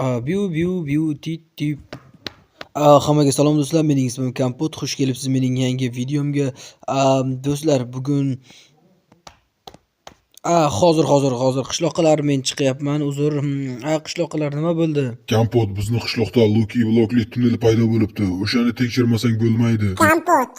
Biu biu biu tit tip. Hammaga salom, do'stlar, mening ismim Kompot. Xush kelibsiz mening yangi videomga. Do'stlar, bugun hozir, hozir, hozir, qishloqlar, men chiqyapman, uzr. Qishloqlar, nima bo'ldi? Kompot, bizni qishloqda Lucky blokli tunnel paydo bo'libdi. O'shani tekshirmasang bo'lmaydi. Kompot,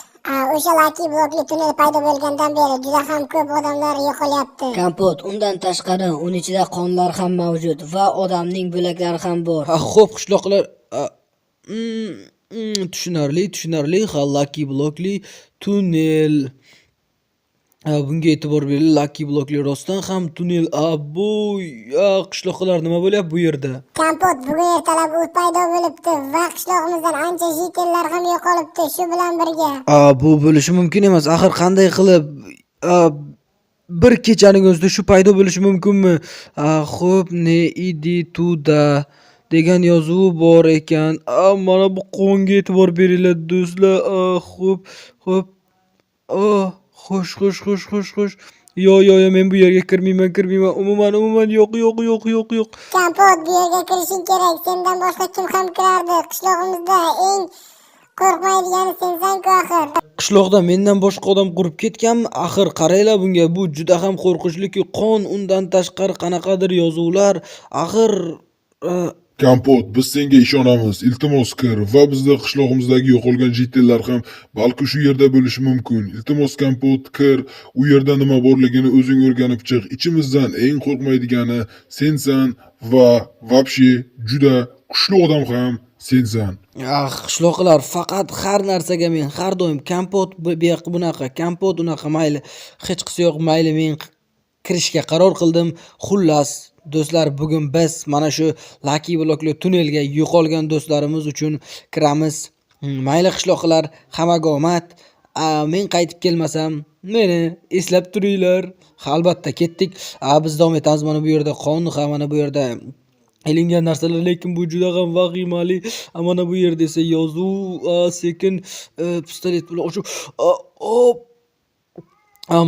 o'sha Lucky blokli tunnel paydo bo'lgandan beri juda ham ko'p odamlar yo'qolyapti. Kompot, undan tashqari, uni ichida qonlar ham mavjud va odamning bo'laklari ham bor. Ha, xo'p, qishloqlar, tushunarli, tushunarli. Ha, Lucky blokli tunnel. Bunga e'tibor bering, Lucky blokli rostdan ham tunnel. Bu, qishloqlar, nima bo'lyapti bu yerda? Kompot, bugun ertalab o't paydo bo'libdi va qishlog'imizdan ancha житель lar ham yo'qolibdi shu bilan birga. Bu bo'lishi mumkin emas. Axir qanday qilib bir kechaning o'zida shu paydo bo'lishi mumkinmi? Xo'p, "Не иди туда" degan yozuvi bor ekan. Mana bu qonga e'tibor beringlar, do'stlar. Xo'p, xo'p. Xo'sh, xo'sh, xo'sh, xo'sh, xo'sh. Yo, yo, yo, men bu yerga kirmayman, kirmayman. Umuman, umuman, yo'q, yo'q, yo'q, yo'q, yo'q. Kompot, bu yerga kirishing kerak. Sendan boshqa kim ham kirardi? Qishlog'imizda eng qo'rqmaydigani sensan-ku axir. Qishloqda mendan boshqa odam qurib ketganmi? Axir qaranglar bunga, bu juda ham qo'rqinchli-ku. Qon, undan tashqari qanaqadir yozuvlar. Axir Kompot, biz senga ishonamiz. Iltimos, kir va bizni qishlog'imizdagi yo'qolgan житель lar ham balki shu yerda bo'lishi mumkin. Iltimos, Kompot, kir. U yerda nima borligini o'zing o'rganib chiq. Ichimizdan eng qo'rqmaydigani sensan va вообще juda kuchli odam ham sensan. Ah, qishloqlar, faqat har narsaga men har doim Kompot bu yoq bunaqa, Kompot unaqa, mayli, hechqisi yo'q, mayli, men kirishga qaror qildim. Xullas, do'stlar, bugun biz mana shu Lucky blokli tunnelga yo'qolgan do'stlarimiz uchun kiramiz. Mayli, qishloqlar, hammaga omad. Men qaytib kelmasam, meni eslab turinglar. Ha, albatta, ketdik. Biz davom etamiz. Mana bu yerda qon, ha, mana bu yerda ilingan narsalar, lekin bu juda ham vahimali. Mana bu yerda esa yozuv, sekin pistolet bilan ochib, op.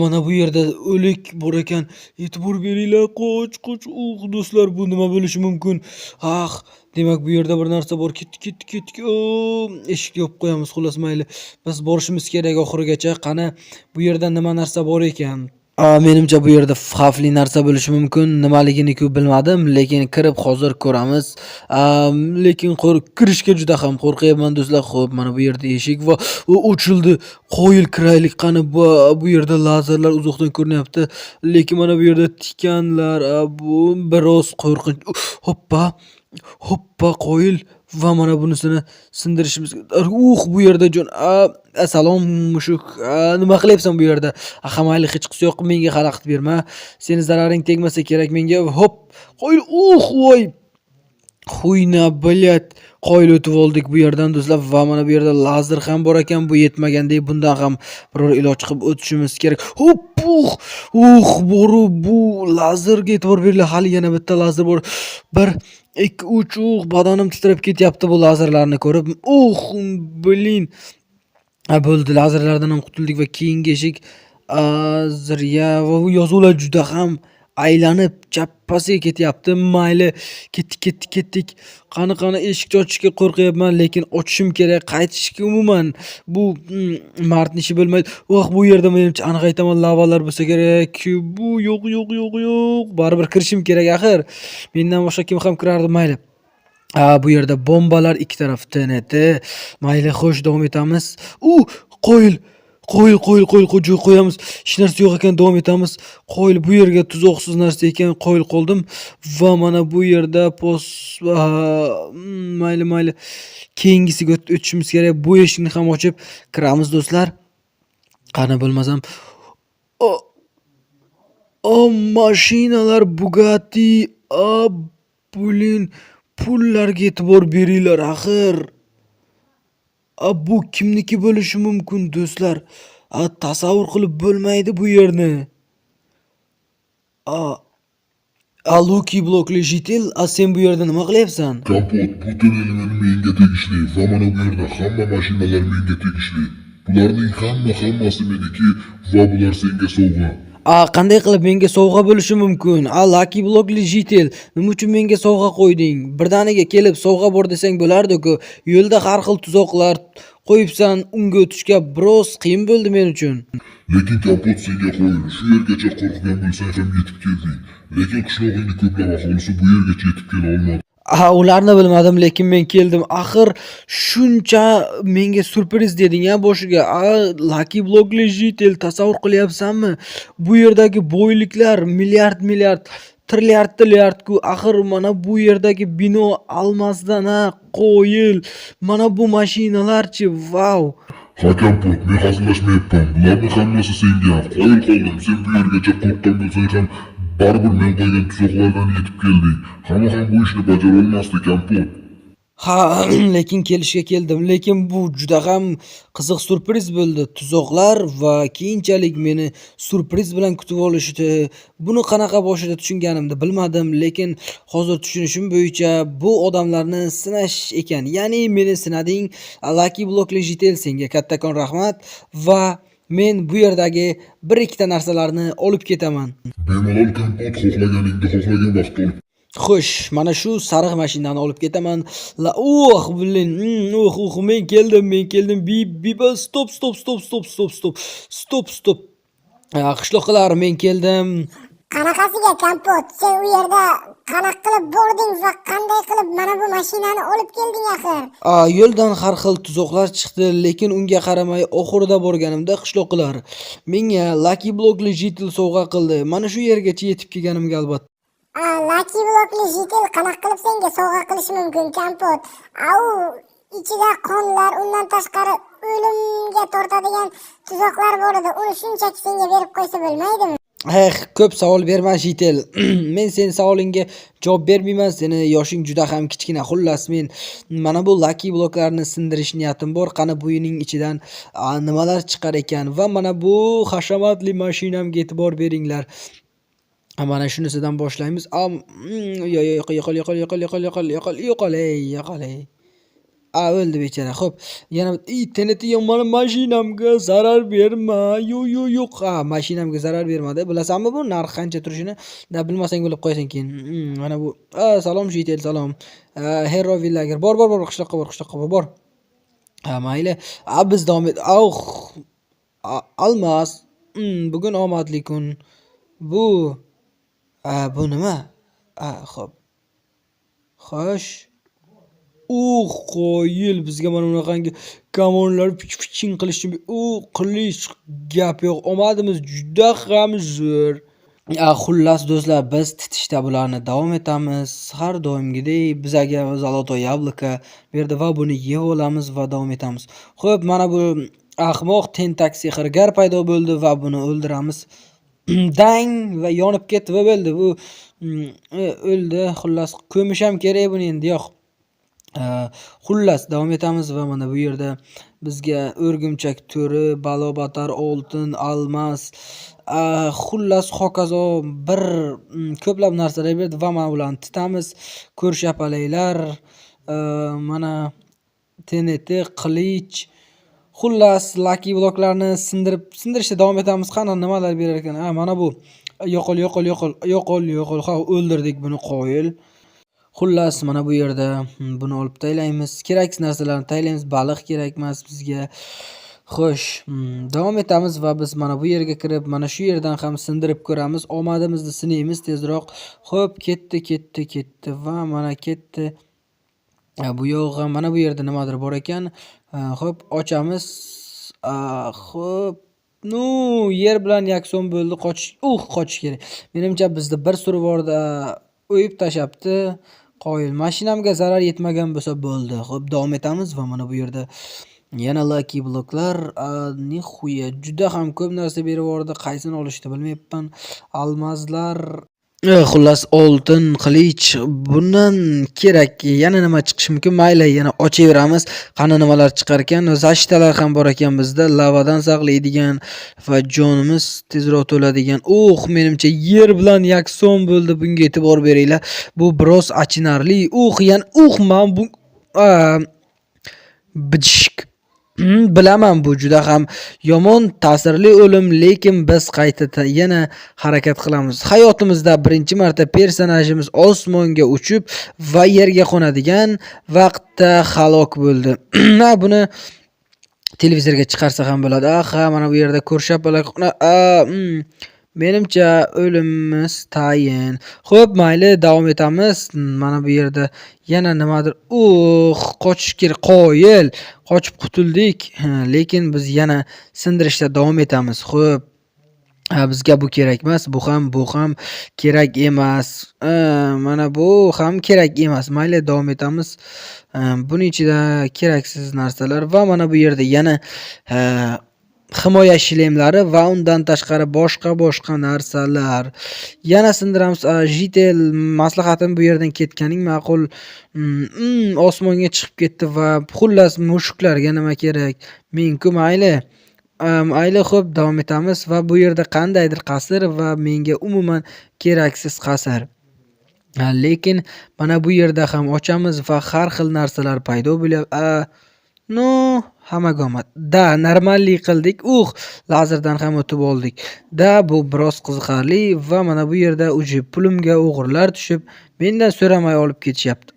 Mana bu yerda o'lik bor ekan. E'tibor beringlar, qoch, qoch. Do'stlar, bu nima bo'lishi mumkin? Ah, demak, bu yerda bir narsa bor. Ketdik, ketdik, ketdik. Eshikni yopib qo'yamiz, xullas, mayli. Biz borishimiz kerak oxirigacha. Qani, bu yerda nima narsa bor ekan? Menimcha, bu yerda xavfli narsa bo'lishi mumkin. Nimaligini-ku bilmadim, lekin kirib hozir ko'ramiz. Lekin kirishga juda ham qo'rqyapman, do'stlar. Xo'p, mana bu yerda eshik va u ochildi. Qoyil, kiraylik. Qani, bu yerda lazerlar uzoqdan ko'rinyapti. Lekin mana bu yerda tikanlar, bu biroz qo'rqinch. Hoppa, hoppa, qoyil va mana bunisini sindirishimiz. Bu yerda jon. Salom, mushuk. Nima qilyapsan bu yerda? Ha, mayli, hechqisi yo'q, menga xalaqit berma. Seni zararing tegmasa kerak menga. Hop, qoyil. Voy. Хуйня, блядь. Qoyil, o'tib oldik bu yerdan, do'stlar, va mana bu yerda lazer ham bor ekan. Bu yetmagandek, bundan ham biror iloj qilib o'tishimiz kerak. Hop, boru bu lazerga e'tibor beringlar. Hali yana bitta lazer bor. 1, 2, 3, badanim titrab ketyapti bu lazerlarni ko'rib. Блин. Ha, bo'ldi, lazerlardan ham qutuldik va keyingi eshik zirya va bu yozuvlar juda ham aylanib chappasiga ketyapti. Mayli, ketdik, ketdik, ketdik. Qani, qani, eshikni ochishga qo'rqyapman, lekin ochishim kerak. Qaytishga umuman bu mardni ishi bo'lmaydi. Voh, bu yerda, menimcha, aniq aytaman, lavalar bo'lsa kerak. Bu yo'q, yo'q, yo'q, yo'q. Baribir kirishim kerak axir. Mendan boshqa kim ham kirardi, mayli. Bu yerda bombalar, ikki taraf TNT. Mayli, xo'sh, davom etamiz. Qoyil. Qo'yil, qo'yil, qo'yil, joy qo'yamiz. Hech narsa yo'q ekan, davom etamiz. Qoyil, bu yerga tuzoqsiz narsa ekan, qoyil qoldim. Va mana bu yerda mayli, mayli. Keyingisiga o'tishimiz kerak. Bu eshikni ham ochib kiramiz, do'stlar. Qani, bo'lmasam. O, mashinalar, Bugatti. A, блин, pullarga e'tibor beringlar axir. Bu kimniki bo'lishi mumkin, do'stlar? Tasavvur qilib bo'lmaydi bu yerni. A, Lucky blokli житель, sen bu yerda nima qilyapsan? Kompot, bu tunnel menga tegishli va mana bu yerda hamma mashinalar menga tegishli. Bularning hammasi meniki va bular senga sovg'a. A, qanday qilib menga sovg'a bo'lishi mumkin? A, Lucky Blockli житель, nima uchun menga sovg'a qo'yding? Birdaniga kelib sovg'a bor desang bo'lardi-ku. Yo'lda har xil tuzoqlar qo'yibsan, unga o'tishga biroz qiyin bo'ldi men uchun. Lekin, Kompot, senga qoyil, shu yergacha qo'rqgan bo'lsang ham yetib kelding. Lekin qishlog'ingni ko'plab aholisi bu yergacha yetib kela olmadi. Ha, ularni bilmadim, lekin men keldim. Axir shuncha menga syurpriz deding-a boshiga. A, Lucky Blockli житель, tasavvur qilyapsanmi? Bu yerdagi boyliklar milliard milliard, trilliard trilliard-ku. Axir mana bu yerdagi bino almazdan, a, qoyil. Mana bu mashinalarchi, vau. Ha, Kompot, men hazillashmayapman. Bularning hammasi senga. Qoyil qoldim. Sen bu yergacha qo'rqqan bo'lsang ham baribir men qo'ygan tuzoqlardan yetib kelding. Hamma ham bu ishni bajara olmasdi, Kompot. Ha, lekin kelishga keldim. Lekin bu juda ham qiziq syurpriz bo'ldi. Tuzoqlar va keyinchalik meni syurpriz bilan kutib olishdi. Buni qanaqa boshida tushunganimni bilmadim, lekin hozir tushunishim bo'yicha bu odamlarni sinash ekan. Ya'ni meni sinading, Lucky Blockli житель, senga kattakon rahmat va men bu yerdagi bir ikkita narsalarni olib ketaman. Bemalol, Kompot, xohlaganingni xohlagan vaqtda olib Xo'sh, mana shu sariq mashinani olib ketaman. La, oh, блин, uh, uh, men keldim, men keldim. Bip, bip, стоп, стоп, стоп, стоп, стоп, стоп, стоп, стоп. Qishloqlar, men keldim. Qanaqasiga, Kompot? Sen u yerda qanaqa qilib bording va qanday qilib mana bu mashinani olib kelding axir? A, yo'ldan har xil tuzoqlar chiqdi, lekin unga qaramay oxirida borganimda qishloqlar menga Lucky Blockli житель sovg'a qildi. Mana shu yergacha yetib kelganimga, albatta. A, Lucky Blockli житель qanaqa qilib senga sovg'a qilishi mumkin, Kompot? A, u ichida qonlar, undan tashqari o'limga tortadigan tuzoqlar bor edi. Uni shunchaki senga berib qo'ysa bo'lmaydimi? Eh, ko'p savol berma, житель. Men seni savolingga javob bermayman. Seni yoshing juda ham kichkina. Xullas, men mana bu Lucky bloklarni sindirish niyatim bor. Qani, buning ichidan nimalar chiqar ekan va mana bu hashamatli mashinamga e'tibor beringlar. Mana shunisidan boshlaymiz. Am, yo, yo'qol, yo'qol, yo'qol, yo'qol, yo'qol, yo'qol, yo'qol, yo'qol, ey, yo'qol, ey. A, o'ldi bechora. Xo'p, yana i TNT, mani mashinamga zarar berma. Yo'q, yo'q, yo'q. Ha, mashinamga zarar bermadi. Bilasanmi bu narxi qancha turishini? Da, bilmasang bilib qo'yasan keyin. Mana bu. A, salom, житель, salom. Hero Villager. Bor, bor, bor, qishloqqa bor, qishloqqa bor, bor. Ha, mayli. A, biz davom et. Oh. Almas. Bugun omadli kun. Bu a, bu nima? A, xo'p. Xo'sh. Uh, qoyil, bizga mana bunaqangi kamonlar pich-piching qilish uchun u qilich, gap yo'q. Omadimiz juda ham zo'r. A, xullas, do'stlar, biz titishda bularni davom etamiz. Har doimgidek bizaga золотое яблоко berdi va buni yeb olamiz va davom etamiz. Xo'p, mana bu ahmoq tentak sehrgar paydo bo'ldi va buni o'ldiramiz. Dang, va yonib ketdi va bo'ldi. Bu o'ldi. Xullas, ko'mish ham kerak buni endi, yo'q. Xullas, davom etamiz va mana bu yerda bizga o'rgimchak to'ri, balo-battar oltin, almas, xullas, hokazo bir ko'plab narsalar berdi va mana bularni titamiz. Ko'rshapalaklar, mana TNT, qilich, xullas, lucky bloklarni sindirib, sindirishda davom etamiz. Qani, nimalar berar ekan? A, mana bu. Yo'qol, yo'qol, yo'qol, yo'qol, yo'qol. Ha, o'ldirdik buni, qoyil. Xullas, mana bu yerda buni olib taylaymiz. Keraksiz narsalarni taylaymiz. Baliq kerak emas bizga. Xo'sh, davom etamiz va biz mana bu yerga kirib, mana shu yerdan ham sindirib ko'ramiz. Omadimizni sinaymiz tezroq. Xo'p, ketdi, ketdi, ketdi va mana ketdi. Bu yog'i ham, mana bu yerda nimadir bor ekan. Xo'p, ochamiz. Xo'p. Ну, yer bilan yakson bo'ldi. Qochish, qochish kerak. Menimcha, bizni bir survorda o'yib tashlabdi. Qoyil. Mashinamga zarar yetmagan bo'lsa bo'ldi. Xo'p, davom etamiz va mana bu yerda yana lucky bloklar. Нихуя, juda ham ko'p narsa berib yubordi. Qaysini olishni bilmayapman. Almazlar. Xullas, oltin qilich, bundan kerak yana nima chiqishi mumkin? Mayli, yana ochaveramiz. Qani, nimalar chiqar ekan? Защита lar ham bor ekan bizda. Lavadan saqlaydigan va jonimiz tezroq to'ladigan. Menimcha, yer bilan yakson bo'ldi. Bunga e'tibor beringlar. Bu biroz achinarli. Yana man bu bijishk. Bilaman, bu juda ham yomon ta'sirli o'lim, lekin biz qayta yana harakat qilamiz. Hayotimizda birinchi marta personajimiz osmonga uchib va yerga qo'nadigan vaqtda halok bo'ldi. Na, buni televizorga chiqarsa ham bo'ladi. Aha, mana bu yerda ko'rshapalak. Menimcha o'limimiz tayin. Xo'p, mayli, davom etamiz. Mana bu yerda yana nimadir. Qochish kerak. Qoyil. Qochib qutuldik. Lekin biz yana sindirishda davom etamiz. Xo'p. Ha, bizga bu kerak emas, bu ham, bu ham kerak emas. Mana bu ham kerak emas. Mayli, davom etamiz. Buni ichida keraksiz narsalar va mana bu yerda yana himoya shlemlari va undan tashqari boshqa-boshqa narsalar. Yana sindiramiz. Житель, maslahatim, bu yerdan ketganing ma'qul. Osmonga chiqib ketdi va xullas mushuklarga nima kerak? Men-ku mayli. Mayli, xo'p, davom etamiz va bu yerda qandaydir qasr va menga umuman keraksiz qasr. Lekin mana bu yerda ham ochamiz va har xil narsalar paydo bo'lyapti. Ну, hammaga omad. Да, нормальный qildik. Lazerdan ham o'tib oldik. Да, bu biroz qiziqarli va mana bu yerda уже pulimga o'g'rilar tushib, mendan so'ramay olib ketishyapti.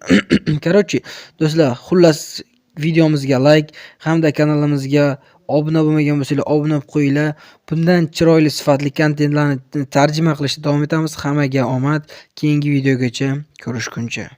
Короче, do'stlar, xullas videomizga like hamda kanalimizga obuna bo'lmagan bo'lsanglar, obuna bo'lib qo'yinglar. Bundan chiroyli sifatli kontentlarni tarjima qilishda davom etamiz. Hammaga omad. Keyingi videogacha ko'rishguncha.